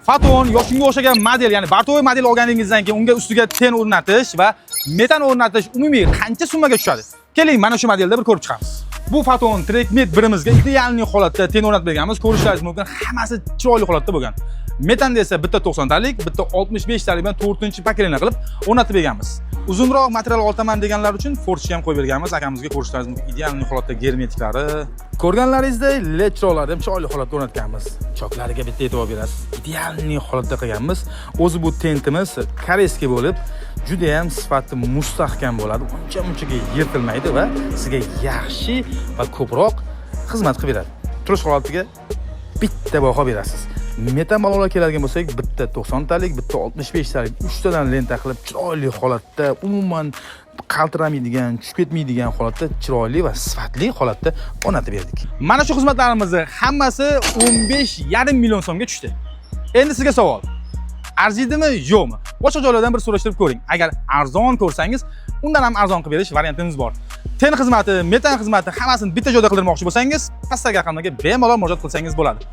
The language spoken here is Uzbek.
Foton yoki shunga o'xshagan model, ya'ni бортовой model olganingizdan keyin unga ustiga ten o'rnatish va metan o'rnatish umumiy qancha summaga tushadi? Keling, mana shu modelda bir ko'rib chiqamiz. Bu Foton Trekmate birimizga идеальный holatda ten o'rnatib berganmiz. Ko'rishlaringiz mumkin, hammasi chiroyli holatda bo'lgan. Metanda esa bitta 90 talik, bitta 65 talik bilan 4-поколение qilib o'rnatib berganmiz. Uzunroq material oltaman deganlar uchun форточка ham qo'yib berganmiz akamizga. Ko'rishlaringiz mumkin, идеальный holatda germetiklari. Ko'rganlaringizdek, LED chiroqlarni ham chiroyli holatda o'rnatganmiz. Choklariga bitta e'tibor berasiz. Идеальный holatda qilganmiz. O'zi bu tentimiz корейский bo'lib, juda ham sifati mustahkam bo'ladi. Uncha munchaga yirtilmaydi va sizga yaxshi va ko'proq xizmat qilib beradi. Turish holatiga bitta baho berasiz. Metan ballonlar keladigan bo'lsak, bitta 90 talik, bitta 65 talik, uchtadan lenta qilib chiroyli holatda, umuman qaltiramaydigan, tushib ketmaydigan holatda, chiroyli va sifatli holatda o'rnatib berdik. Mana shu xizmatlarimizni hammasi 15,5 million so'mga tushdi. Endi sizga savol. Arziydimi, yo'qmi? Boshqa joylardan bir surishtirib ko'ring. Agar arzon ko'rsangiz, undan ham arzon qilib berish variantimiz bor. Ten xizmati, metan xizmati hammasini bitta joyda qildirmoqchi bo'lsangiz, pastdagi raqamlarga bemalol murojaat qilsangiz bo'ladi.